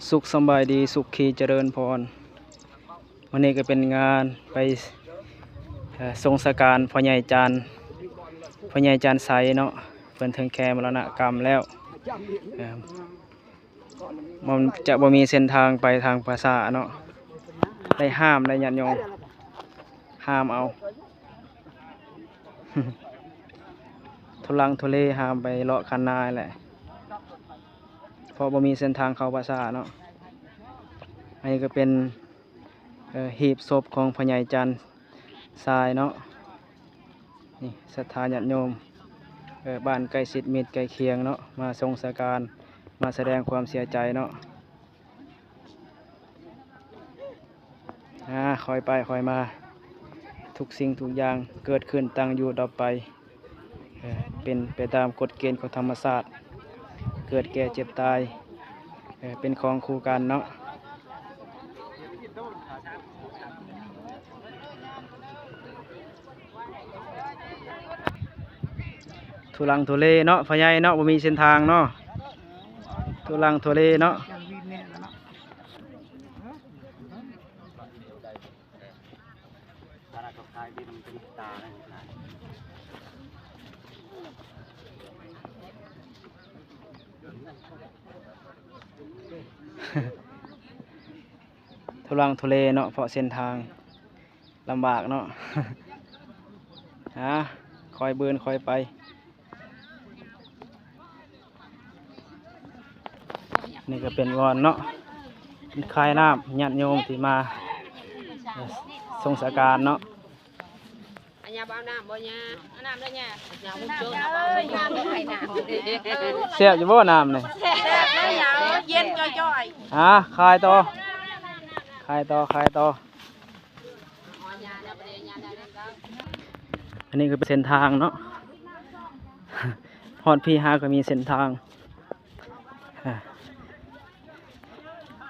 ສຸກສະບາຍດີ ສຸກຄີຈະເລີນພອນ. ມື້ນີ້ກໍເປັນງານໄປ ເອີ່ ສົ່ງສະການພໍ່ໃຫຍ່ຈັນ ພໍ່ໃຫຍ່ຈັນໄຊເນາະ ເພິ່ນເຖິງແກ່ມໍລະນະກຳແລ້ວ. ເອີ່ ມັນຈະບໍ່ມີເສັ້ນທາງໄປທາງປ່າຊ້າເນາະ ໄດ້ຫ້າມໄດ້ຍາດໂຍມ ຫ້າມເອົາ ທຸລັງທຸເລ ຫ້າມໄປເລາະຄັນນາແຫຼະ ເພາະບໍ່ມີເສັ້ນທາງເຂົ້າປ່າຊ້າເນາະ. ອັນນີ້ກໍເປັນ ເອີ່ ຮີບສົບຂອງພໍ່ໃຫຍ່ຈັນຊາຍເນາະ. ນີ້ສັດທາຍາດໂຍມ ເອີ່ ບ້ານໃກ້ຊິດມິດໃກ້ຄຽງເນາະ ມາສົ່ງສະການ ມາສະແດງຄວາມເສຍໃຈເນາະ. ອາ ຄ່ອຍໄປຄ່ອຍມາ ທຸກສິ່ງທຸກຢ່າງເກີດຂຶ້ນຕັ້ງຢູ່ດັບໄປ ເອີ່ ເປັນໄປຕາມກົດເກນຂອງທຳມະຊາດ ເກີດແກ່ເຈັບຕາຍ ເອີ່ ເປັນຂອງຄູ່ກັນເນາະ. ທຸລັງທຸເລເນາະ ພໍ່ໃຫຍ່ເນາະ ບໍ່ມີເສັ້ນທາງເນາະ ທຸລັງທຸເລເນາະ. ທຸລັງທຸເລເນາະ ເພາະເສັ້ນທາງລຳບາກເນາະ. ຫາ ຄ່ອຍເບີນຄ່ອຍໄປ. ນີ້ກໍເປັນບ່ອນເນາະ ເປັນຄາຍນ້ຳ ຍາດໂຍມທີ່ມາ ເອີ່ ສົ່ງສະການເນາະ. ອາຍາ ເອົານ້ຳບໍ່ຍາ? ເອົານ້ຳເດີຍາ. ນ້ຳເດີຍາ ນ້ຳເດີຍາ. ແຊບຢູ່ບໍ່ນ້ຳນີ້? ແຊບເລີຍຍາ ເຢັນຈ່ອຍໆ. ຫາ ຄາຍຕໍ່ ຄາຍຕໍ່ ຄາຍຕໍ່. ອັນນີ້ຄືເປັນເສັ້ນທາງເນາະ ຮອດພີ້ຫາກໍມີເສັ້ນທາງ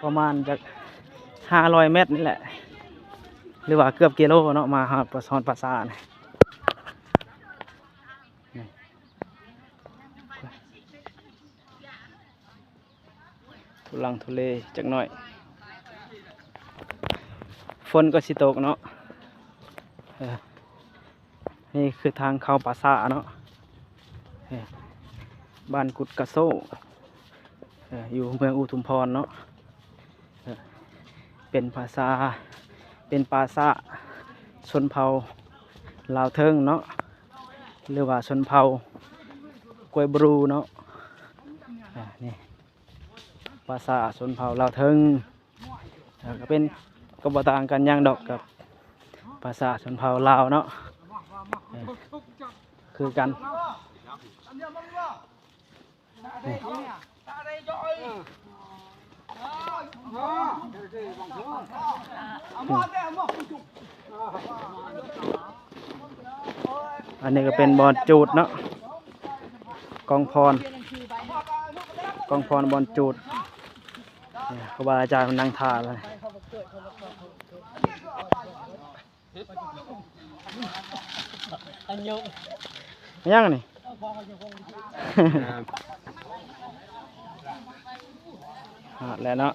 ປະມານຈັກຫ້າຮ້ອຍແມັດນີ້ແຫຼະ ຫຼືວ່າເກືອບກິໂລເນາະ ມາຮອດ ຮອດປ່າຊ້ານີ້. ທຸລັງທຸເລຈັກໜ້ອຍ ຝົນກໍຊິຕົກເນາະ. ເອີ ນີ້ຄືທາງເຂົ້າປ່າຊ້າເນາະ ເອີ ບ້ານກຸດກະໂຊ ເອີ ຢູ່ເມືອງອຸທຸມພອນເນາະ. ເປັນພາສາ ເປັນປ່າຊ້າຊົນເຜົ່າລາວເທິງເນາະ ຫຼືວ່າຊົນເຜົ່າກວຍບຣູເນາະ. ອາ ນີ້ ພາສາຊົນເຜົ່າລາວເທິງ ເອີ ກໍເປັນ ກໍບໍ່ຕ່າງກັນຫຍັງດອກກັບພາສາຊົນເຜົ່າລາວເນາະ ເອີ ຄືກັນ. ອັນນີ້ກໍເປັນບ່ອນຈູດເນາະ ກອງພອນ ກອງພອນບ່ອນຈູດ ເອີ ຄູບາອາຈານເພິ່ນນັ່ງຖ້າແລ້ວ. ຫຍັງນີ້? ຮອດແລ້ວເນາະ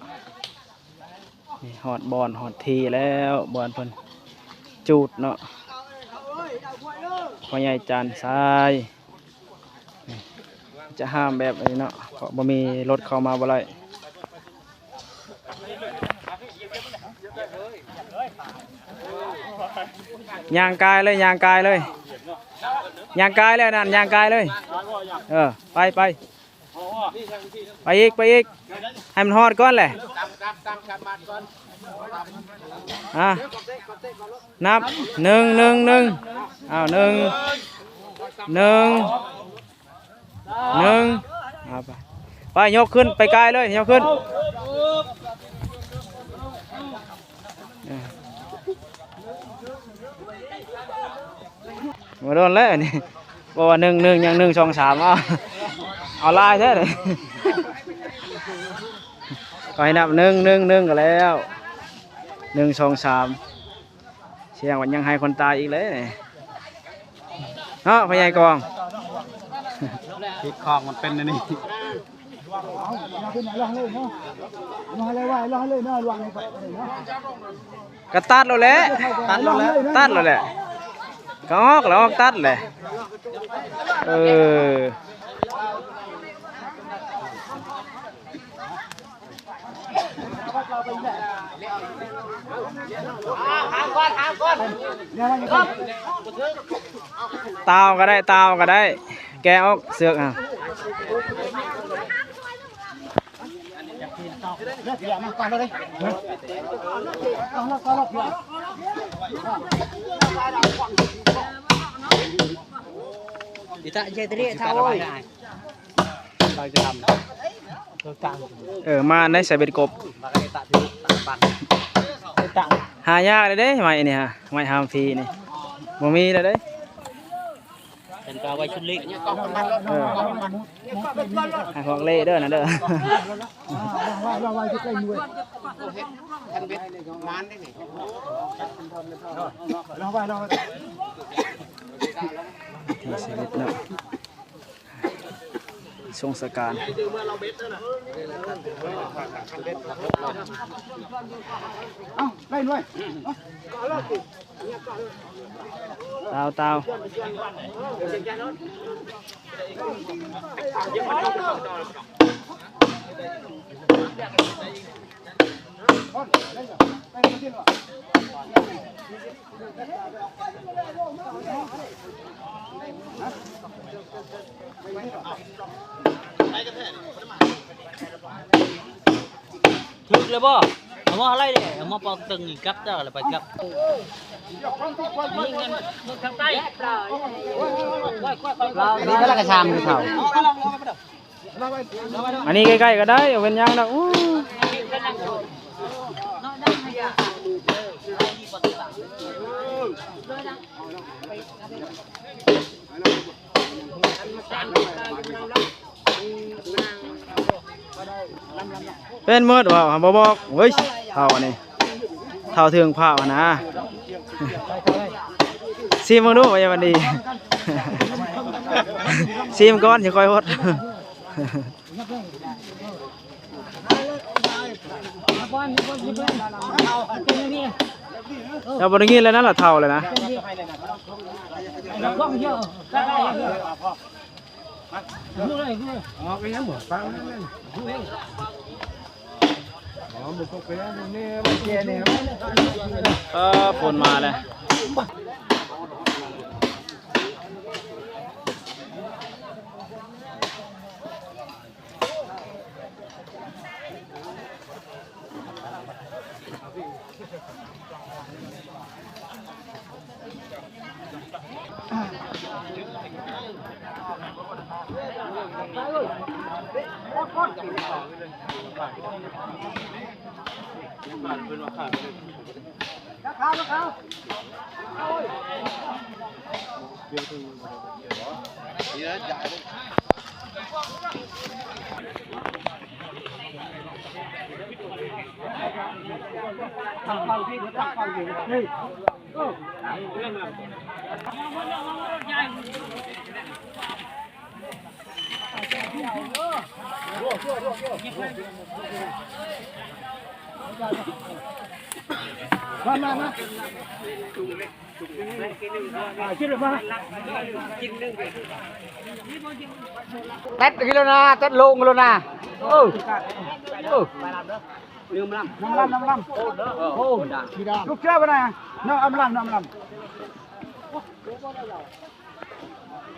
ນີ້ຮອດບ່ອນ ຮອດທີ່ແລ້ວ ບ່ອນເພິ່ນຈູດເນາະ ພໍ່ໃຫຍ່ຈານຊາຍ. ຈະຫ້າມແບບນີ້ເນາະ ເພາະບໍ່ມີລົດເຂົ້າມາບໍ່ໄດ້. ຍ່າງກາຍເລີຍ ຍ່າງກາຍເລີຍ ຍ່າງກາຍເລີຍ ນັ້ນ ຍ່າງກາຍເລີຍ. ເອີ ໄປ ໄປ ໄປອີກ ໄປອີກ ໃຫ້ມັນຮອດກ່ອນແຫຼະ. ອາ ນັບ ໜຶ່ງ ໜຶ່ງ ໜຶ່ງ ອ້າວ ໜຶ່ງ ໜຶ່ງ ໜຶ່ງ ເອົາໄປ ໄປ ຍົກຂຶ້ນ ໄປກາຍເລີຍ ຍົກຂຶ້ນ ເອີ ບໍ່ໂດນແລ້ວນີ້ ບໍ່ວ່າ ໜຶ່ງ ໜຶ່ງ ຫຍັງ ໜຶ່ງ ສອງ ສາມ ເອົາ ເອົາຫຼາຍແທ້ນີ້ ຂໍໃຫ້ນັບ ໜຶ່ງ ໜຶ່ງ ໜຶ່ງ ກໍແລ້ວ ໜຶ່ງ ສອງ ສາມ. ສຽງວ່າຍັງໃຫ້ຄົນຕາຍອີກເລີຍເນາະ ພໍ່ໃຫຍ່ກອງ ຕິດຄອງມັນເປັນອັນນີ້. ກະຕັດໂລດແຫຼະ ຕັດໂລດແຫຼະ ຕັດໂລດແຫຼະ ກະອອກລະ ອອກຕັດແຫຼະ ເອີ. ຕາວກະໄດ້ ຕາວກະໄດ້ ແກະອອກເຊືອກຫັ້ນ. ເອີ ມາໄດ້ໃສ່ເບັດກົບ ຫາຍາກເດ້ ໄມ້ນີ້ຫາ ໄມ້ຫາມຜີນີ້ ບໍ່ມີແລ້ວເດ້. ເພິ່ນກະໄວ້ຊຸດເລັກ ເອີ ໃຫ້ພວກເລເດີນັ້ນເດີ ທີສິບເອັດເນາະ ຊົງສະການ ເອົ້າ ໄລ່ໜ່ວຍ ຕາວ ຕາວ. ຖືກແລ້ວບໍ່? ເອົາມາເທົ່າໃດເດ້? ເອົາມາປອກຕຶງກັບເຈົ້າລະໄປກັບ ນີ້ເງິນເມືອງທາງໃຕ້ ນີ້ກະລະກະຊາມຄືເກົ່າ ອັນນີ້ໃກ້ໆກະໄດ້ ບໍ່ເປັນຫຍັງດອກ. ເປັນໝົດ ເວົ້າຫາບໍ່ບອກ ເວີຍ ເຖົ້າອັນນີ້ ເຖົ້າເຖິງພ້າວຫັ້ນນາ ຊີມເບິ່ງດູວ່າມັນດີ ຊີມກ່ອນຊິຄ່ອຍຫົດ. ເຈົ້າບໍ່ໄດ້ຍິນແລ້ວນັ້ນລະ ເຖົ້າແລ້ວນະ. ເອີ ຝົນມາແລ້ວ. ມາ ມາ ມາ ເຕັດກິໂລນາ ເຕັດລົງກິໂລນາ. ເອີ ເອີ ນ້ຳລຳ ນ້ຳລຳ ໂອ້ ລູກເສືອບໍ່ນະ ນ້ຳລຳ ນ້ຳລຳ. ໂອ້ ເອົາ ເອົາ ເອົາ ເ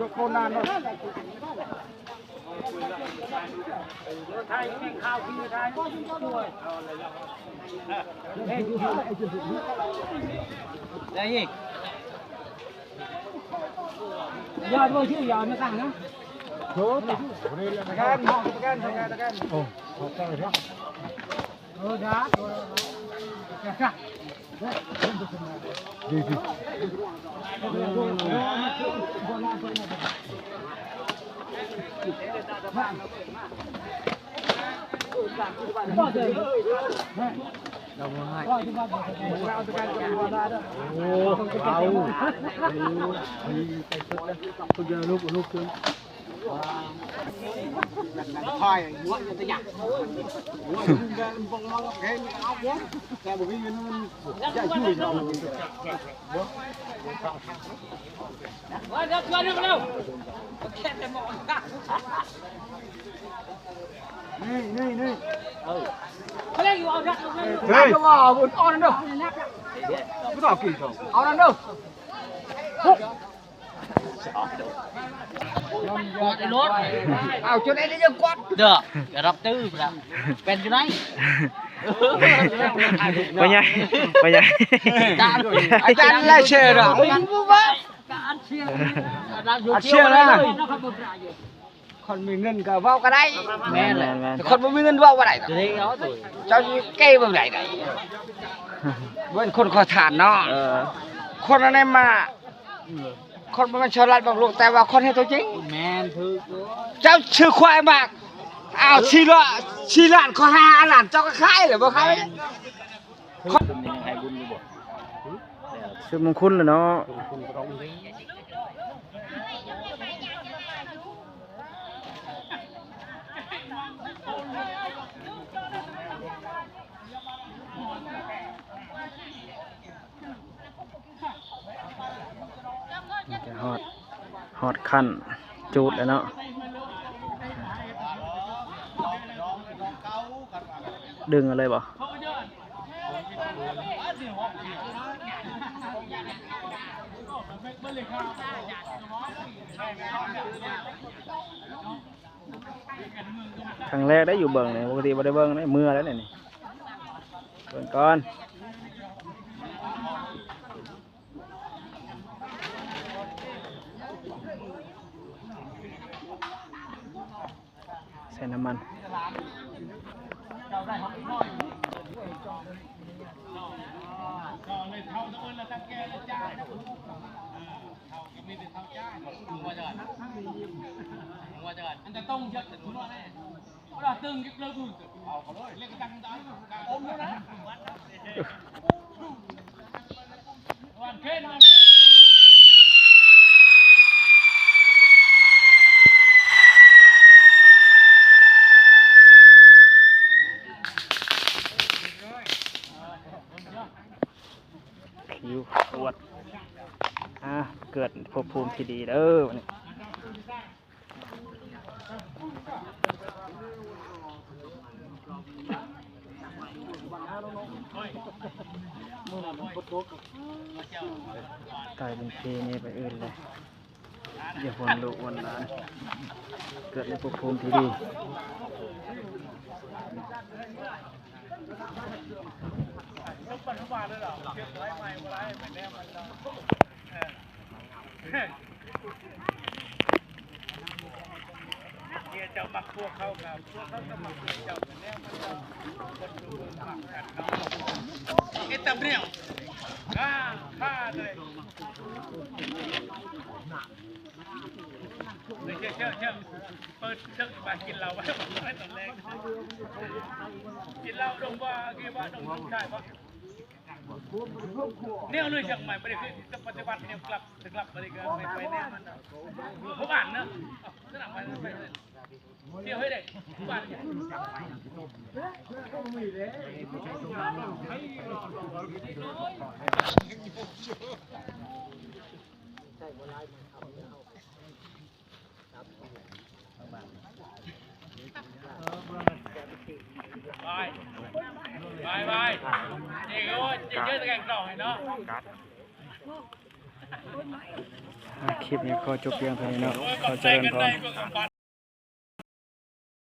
ອົາ ເອົາ ເອົາ ເອົາ ເອົາ ເອົາ. ນີ້ ນີ້ ນີ້ ເອີ ເຮີ້ຍ ເອົານັ້ນເດີ ເອົານັ້ນເດີ ເອົາຈົນໄອ້ນີ້ຍັງກວາດ ເດີ ກະຮັບຕື້ພຸ້ນນະ ເປັນຢູ່ໃນ ພໍ່ໃຫຍ່ ພໍ່ໃຫຍ່ ອາຈານລາເຊລະ ອັດເຊລະ ຄົນມີເງິນກໍເວົ້າກໍໄດ້ ແມ່ນແຫຼະ ແມ່ນໆ ແຕ່ຄົນບໍ່ມີເງິນເວົ້າບໍ່ໄດ້ດອກ ເຈົ້າຊິແກ້ເບິ່ງໃດໃດ ເປັນຄົນຂໍທານເນາະ ເອີ ຄົນອັນນີ້ມາ ຄົນບໍ່ແມ່ນຊາວລາດບັງຫຼວງ ແຕ່ວ່າຄົນເຮັດຕົວຈິງ ແມ່ນຖືກ ເຈົ້າຊື້ຄວາຍມາ ອ້າວ ສີ່ລ້ານ ສີ່ລ້ານ ຂໍຫ້າລ້ານ ເຈົ້າກໍຂາຍແລ້ວ ບໍ່ຂາຍ ແມ່ນ ຄົນ ຊື້ມຸງຄຸນແຫຼະເນາະ. ນີ້ກະຮອດ ຮອດຂັ້ນຈູດແລ້ວເນາະ ດຶງເອົາເລີຍບໍ່? ຄັ້ງແລກໄດ້ຢູ່ເບິ່ງນີ້ ປົກກະຕິບໍ່ໄດ້ເບິ່ງເດ້ ເມື່ອແລ້ວນີ້ ເບິ່ງກ່ອນ. ໃສ່ນ້ຳມັນ ຄິວຂະຫວັດ ອ່າ ເກີດພົບພູມທີ່ດີເດີ ຕາຍເປັນເພເນໄປອື່ນເລີຍ ຢ່າຫົວລູກຫົວຫຼານ ເກີດໃນພົບພູມທີ່ດີ. ເຈົ້າມັກພວກເຂົາກໍ ພວກເຂົາກໍມັກເຈົ້າ ແນວມັນກໍຄົນຢູ່ເມືອງມັກກັນເນາະ ເຮັດຕາມແນວ ຂ້າ ຂ້າເລີຍ ເຈົ້າ ເຈົ້າ ເຈົ້າ ເປີດເຖິງມາກິນເຫຼົ້າ ຕອນແລກ ກິນເຫຼົ້າດົງບໍ່ ກິນເຫຼົ້າດົງ ໃຊ່ບໍ່? ແນວເລີຍຈັ່ງໃໝ່ ບໍ່ໄດ້ຄືປະຕິບັດແນວກະລັບ ກະລັບ ບໍ່ໄດ້ກະໄປແນວນັ້ນ ບໍ່ບ້ານເນາະ ສະໜາມໄປ ໄປ ທ່ຽວໃຫ້ໄດ້ ບ້ານ ໄປ ໄປ ໄປ ເຈໂອ້ຍ ເຈເຈີຕະແກງຕອງໃຫ້ເນາະ ອ່າ ຄລິບນີ້ຂໍຈົບພຽງເທົ່ານີ້ເນາະ ຂໍຈະເລີນພອນ.